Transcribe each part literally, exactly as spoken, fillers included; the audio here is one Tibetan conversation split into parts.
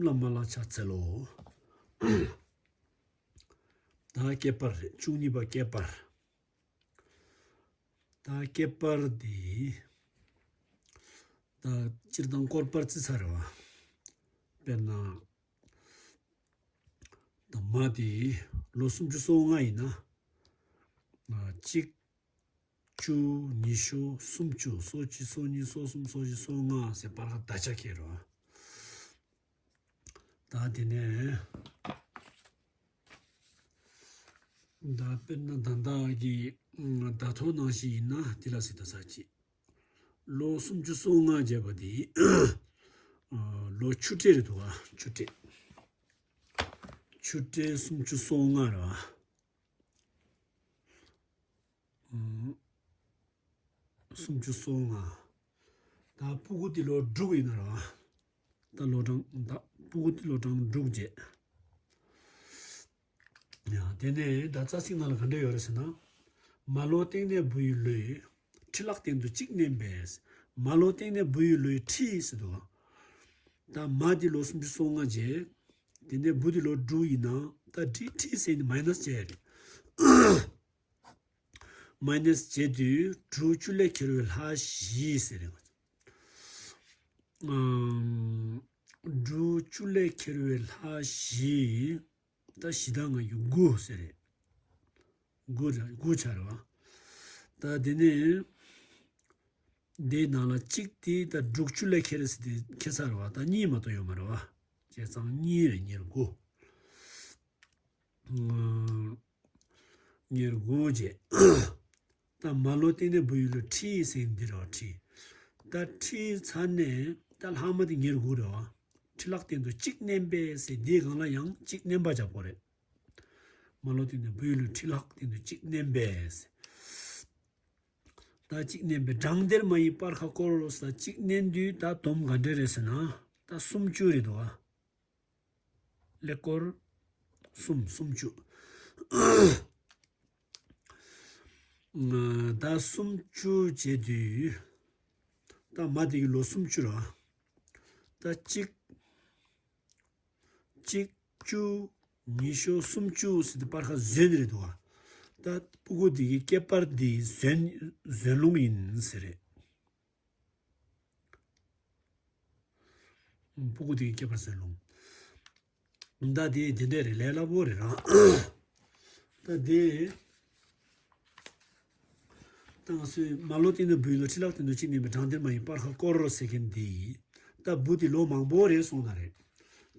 ལ་མ་ལ་ཕྱག་འཚལ་ལོ། ད་བསྐལ་པར་རེད། བཅུ་གཉིས་པ་བསྐལ་པར། ད་བསྐལ་པར་འདི། ད་སྤྱིར་བཏང་བསྐལ་པར་བརྩི་ཚར་བ། དཔེར་ན། ད་མ་དེ་ལོ་སུམ་ཅུ་སོ་ལྔ་ཡིན་ན། གཅིག་བཅུ། ཉི་ཤུ། སུམ་ཅུ། སོ་གཅིག་སོ་གཉིས། སོ་གསུམ། སོ་བཞི། སོ་ལྔ་ཟེར་སྤར་ཁ་དག་ཆ་ཁེལ་རོ། ད་དེ་ནས་ད་དཔེར་ན་ད་ལྟ་གི་ད་ཐོ་ནང་བཞིན་ཡིན་ན་དེ་ལ་ཟེར་ད་ས་ཅི། ལོ་སུམ་ཅུ་སོ་ལྔ་བརྒྱབ་པ་དེ་ལོ་ཆུ་སྤྲེལ་རེད་འདུག་བ། ཆུ་སྤྲེལ། ཆུ་སྤྲེལ་སུམ་ཅུ་སོ་ལྔ་རེད་བ། སུམ་ཅུ་སོ་ལྔ། ད་སྤུ་གུ་དེ་ལོ་དྲུག་ཡིན་ན་ར། ད་ལོ་གྲངས་ད་སྤུ་གུ་དེ་ལོ་གྲངས་དྲུག་བྱས། ཡ། དེ་ནས་ད་རྩ་ཚིག་ནང་ལ་ག་འདྲ་ཡོད་རེད་ཟེར་ན། མ་ལོ་སྟེང་ནས་བུ་ཡི་ལོས། ཁྲི་ལྷག་སྟེང་དུ་གཅིག་བསྣན་པས། མ་ལོ་སྟེང་ནས་བུ་ཡི་ལོའི་ཁྲི་ཟེར་འདུག་ད་མ་དེ་ལོ་སུམ་ཅུ་སོ་ལྔ་བྱས། དེ་ནས་བུ་དེ་ལོ་དྲུག་ཡིན་ན་ད་ཁྲི་ཁྲི་ཟེར་ནི་མའི་ནས་བྱས་རེད། མའི་ནས་བྱེད་དུས་དྲུག་བཅུ་ལས་ཁྱེར་བའི་ལྷ་བཞི་ཟེར་རེད། ཨམ། དྲུག་བཅུ་ལས་ཁྱེར་བའི་ལྷ་བཞི། ད་བཞི་དང་ང་རྒྱུ་དགུ་ཟེར་རེད། དགུ་རེད། དགུ་ཆགས་རེད་བ། ད་དེ་ནས་དེའི་ནང་ལ་གཅིག་དེ་ད་དྲུག་བཅུ་ལས་ཁྱེར་ཟེར་དེ་ཁྱེར་ས་རེད་བ། ད་གཉིས་མ་གཏོགས་ཡོད་མ་རེད་བ། བྱས་ཙང་གཉིས་རེད། ཉེར་དགུ། ཉེར་དགུ་བྱས། ད་མ་ལོ་སྟེང་ནས་བུ་ཡི་ལོ་ཁྲི་ཟེར་འདི་རེད་བ། ཁྲི། ད་ཁྲི་ཚར་ནས་ད་ལྷག་མ་དེ་ཉེར་དགུ་རེད་བ། ཁྲི་ལྷག་སྟེང་དུ་གཅིག་བསྣན་པས་ཟེར་འདིའི་སྒང་ལ་ཡང་གཅིག་བསྣན་པ་བྱ་དགོས་རེད། མ་ལོ་སྟེང་ནས་བུ་ཡི་ལོ་ཁྲི་ལྷག་སྟེང་དུ་གཅིག་བསྣན་པས་ཟེར། ད་གཅིག་བསྣན་པས། བགྲང་སྟེར་མ་ཡི་སྤར་ཁ་བསྐོར་ཟེར་གཅིག་བསྣན་དུས་ད་སྡོམ་ག་འདྲ་རེད་ཟེར་ན། ད་སུམ་ཅུ་རེད་འདུག་བ། ཀླད་ཀོར་གསུམ། སུམ་ཅུ། ད་སུམ་ཅུ་བྱེད་དུས་ད་མ་དེ་གི་ལོ་སུམ་ཅུ་ར། ད་གཅིག་གཅིག་བཅུ། ཉི་ཤུ། སུམ་ཅུ་ཟེར་ཏེ་སྤར་ཁ་ཟོས་ནི་རེད་འདུག་བ། ད་སྤུ་གུ་དེ་གི་སྐེད་པར་དེ་ཟོན་ཟོན་ལུང་ཡིན་ཟེར་རེད། སྤུ་གུ་དེ་གི་སྐེད་པར་ཟོན་ལུང་། ད་དེ་དེ་འདྲས་རེད། ལས་སླ་པོ་རེད་རང་། ད་དེ་ད་ང་ཚོས་མ་ལོ་སྟེང་ན་བུའི་ལོ། ཁྲི་ལྷག་སྟེང་དུ་གཅིག་བསྣན་པས། བགྲང་སྟེར་མ་ཡི་སྤར་ཁ་བསྐོར་ཟེར་མཁན་འདི། ད་བུ་དེ་ལོ་མང་པོ་རེད་སོང་ན་རེད།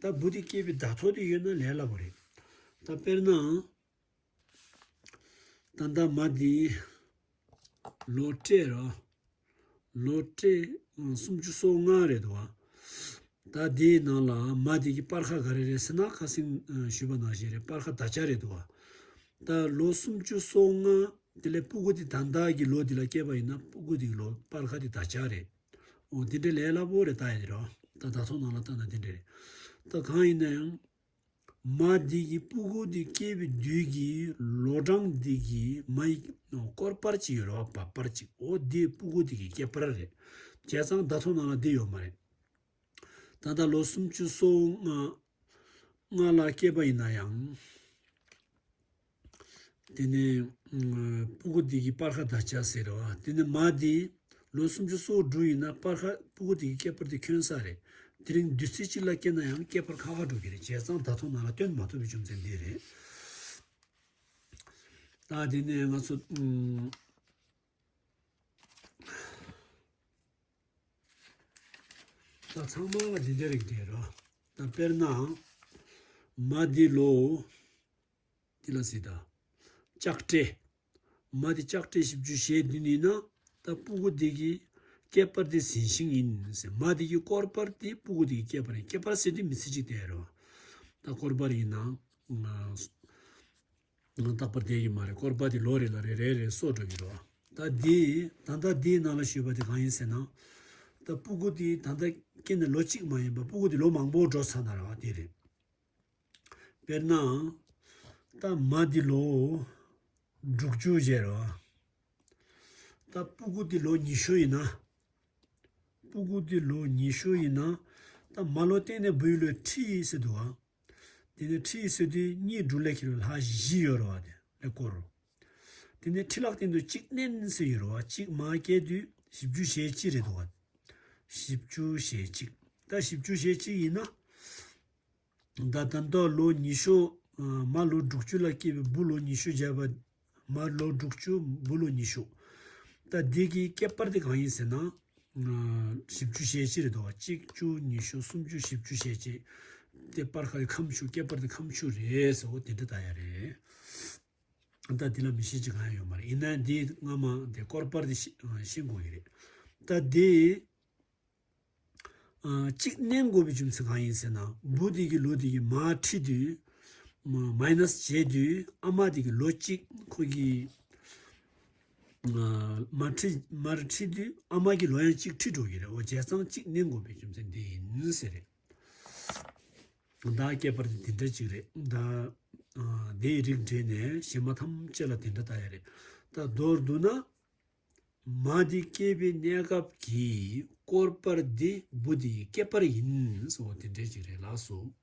ད་བུ་དེ་སྐྱེས་པའི་ཟླ་ཐོ་དེ་ཡོད་ན་ལས་སླ་པོ་རེད། ད་དཔེར་ན། ད་ལྟ་མ་འདི་ལོ་སྤྲད་རོ། ལོ་སྤྲད་སུམ་ཅུ་སོ་ལྔ་རེད་འདུག་བ། ད་འདིའི་ནང་ལ་མ་འདི་གི་སྤར་ཁ་ག་རེ་རེད་ཟེར་ན། ཁ་སང་ཞུས་པ་ནང་བཞིན་རེད། སྤར་ཁ་ཟླ་ཆ་རེད་འདུག་བ། ད་ལོ་སུམ་ཅུ་སོ་ལྔ་དེ་ལས་སྤུ་གུ་འདི་ད་ལྟ་གི་ལོ་འདི་ལ་སྐྱེས་པ་ཡིན་ན་སྤུ་གུ་འདི་གི་ལོ་སྤར་ཁ་འདི་ཟླ་ཆ་རེད། འོ་འདི་འདྲ་ལས་སླ་པོ་རེད། ད་ཡ་འདི་རོ། ད་ད་ཐོག་ནང་ལ་ལྟ་ན་འདི་འདྲ་རེད། ད་གང་ཡིན་ན་ཡང་། མ་འདི་གི་སྤུ་གུ་འདི་སྐྱེས་པའི་དུས་ཀྱི་ལོ་གྲངས་འདི་གི་མ་ཡི་སྐོར་པར་ཅིག་ཡོད་རེད་བ། བ་པར་ཅིག་འོ་འདི་སྤུ་གུ་འདི་གི་སྐེད་པར་རེད། བྱས་ཙང་ཟླ་ཐོ་ནང་ལ་འདི་ཡོད་མ་རེད། ད་ལྟ་ལོ་སུམ་ཅུ་སོ་ལྔ་ལྔ་ལ་སྐྱེས་པ་ཡིན་ན་ཡང་། དེ་ནས་སྤུ་གུ་འདི་གི་སྤར་ཁ་ཟླ་ཆ་ཟེར་བ། དེ་ནས་མ་འདི་ལོ་སུམ་ཅུ་སོ་དྲུག་ཡིན་ན་སྤར་ཁ་སྤུ་གུ་འདི་གི་སྐེད་པར་དེ་ཁྱོན་ས་རེད། དེ་རིང་དུས་ཚོད་གཅིག་ལ་སྐྱེས་ན་ཡང་སྐེད་པར་ཁ་ཁ་འགྲོ་གི་རེད། བྱས་ཙང་ཟླ་ཐོ་ནང་ལ་སྟོན་མ་ཐུབ་པའི་རྒྱུ་མཚན་འདི་རེད། ད་དེ་ནས་ང་ཚོ་ཨུམ། ད་ཚང་མ་ལ་འདི་འདྲ་རིགས་བསྡད་རོ། ད་དཔེར་ན། མ་འདི་ལོ། འདི་ལ་ཟེར་ད། ལྕགས་སྤྲེལ། མ་འདི་ལྕགས་སྤྲེལ་བཞི་བཅུ་ཞེ་བདུན་ཡིན་ན། ད་སྤུ་གུ་འདི་གི་སྐེད་པར་འདི་གཟན་ཤིང་ཡིན་ཟེར། མ་འདི་གི་སྐོར་པར་འདི་སྤུ་གུ་འདི་གི་སྐེད་པར་ཡིན། སྐེད་པར་ཟེར་དུས་མི་ཚེ་གཅིག་བསྡད་རོ། ད་སྐོར་པར་ཡིན་ན། ང་རྟག་པར་བསྡད་ཀྱི་མ་རེད། སྐོར་པ་དེ་ལོ་རེ་ལ་རེ་རེ་རེ་གསོག་འགྲོ་གི་རེད་བ། ད་འདི་ད་ལྟ་འདིའི་ནང་ལ་ཞུས་པ་དེ་གང་ཡིན་ཟེར་ན། ད་སྤུ་གུ་དེ་ད་ལྟ་སྐྱེས་ནས་ལོ་གཅིག་མ་ཡིན་པ་སྤུ་གུ་དེ་ལོ་མང་པོ་འགྲོ་ཚར་ན་ར་བ་དེ་རེད། དཔེར་ན། ད་མ་འདི་ལོ་དྲུག་ཅུ་བྱས་ར་བ། ད་སྤུ་གུ་དེ་ལོ་ཉི་ཤུ་ཡིན་ན། སྤུ་གུ་དེ་ལོ་ཉི་ཤུ་ཡིན་ན། ད་མ་ལོ་སྟེང་ནས་བུའི་ལོའི་ཁྲི་ཟེར་འདུག་བ། དེ་ནས་ཁྲི་ཟེར་དུས་གཉིས་འགྲུལ་ལས་ཁྱེར་བའི་ལྷ་བཞི་ཡོད་རེད་བ། དེ་ལས་སྐོར་རོ། དེ་ནས་ཁྲི་ལྷག་སྟེང་དུ་གཅིག་བསྣན་ཟེར་ཡོད་རེད་བ། གཅིག་མ་སྐྱེས་དུས་བཞི་བཅུ་ཞེ་གཅིག་རེད་འདུག་བ། བཞི་བཅུ་ཞེ་གཅིག་ད་བཞི་བཅུ་ཞེ་གཅིག་ཡིན་ན། ད་ད་ལྟ་ལོ་ཉི་ཤུ། ཨ། མ་ལོ་དྲུག་ཅུ་ལ་སྐྱེས་པའི་བུ་ལོ་ཉི་ཤུ་བརྒྱབ་པ། མ་ལོ་དྲུག་ཅུ་བུ་ལོ་ཉི་ཤུ། ད་འདི་གི་བསྐལ་པར་དེ་གང་ཡིན་ཟེར་ན། ཨ། བཞི་བཅུ་ཞེ་གཅིག་རེད་དོ། གཅིག་བཅུ་ཉི་ཤུ་སུམ་ཅུ་བཞི་བཅུ་ཞེ་གཅིག་དེ་སྤར་ཁ་དེ་ཁ་མཆུ། བསྐལ་པར་དེ་ཁ་མཆུ་རེད་ཟེར། འོ་དེ་འདྲ་ལྟ་ཡ་རེད། ད་འདི་ལ་མི་ཤེས་ཅིག་གང་ཡང་ཡོད་མ་རེད། ཡིན་ན་འདི་སྔ་མ་དེ་སྐོར་པར་དེ་ཤེས་ཤེས་དགོས་ཀྱི་རེད། ད་འདི། ཨ། གཅིག་བསྣན་དགོས་པའི་རྒྱུ་མཚན་གང་ཡིན་ཟེར་ན། བུ་དེ་གི་ལོ་དེ་གི་མར་ཁྲིད་དུས། མ་མའི་ནས་བྱས་དུས་ཨ་མ་དེ་གི་ལོ་གཅིག་ཁོ་གི། ཨ། མར་ཁྲིད་མར་ཁྲིད་དུས་ཨ་མ་གི་ལོ་ཡང་གཅིག་ཁྲིད་འགྲོ་གི་རེད། འོ་བྱས་ཙང་གཅིག་བསྣན་དགོས་པའི་རྒྱུ་མཚན་འདི་ཡིན་ཟེར་རེད། ད་བསྐལ་པར་དེ་དེ་འདྲ་ཅིག་རེད། ད། ཨ། དེའི་རིགས་འགྲེ་ནས་གཞན་མ་ཐམས་ཅད་ལ་དེ་འདྲ་ལྟ་ཡ་རེད། ད་མདོར་བསྡུ་ན། མ་དེ་སྐྱེས་པའི་གནས་སྐབས་ཀྱི་སྐོར་པར་དེ་བུ་དེའི་བསྐལ་པར་ཡིན་ཟེར་བ་དེ་འདྲ་ཅིག་རེད་ལགས་སོ།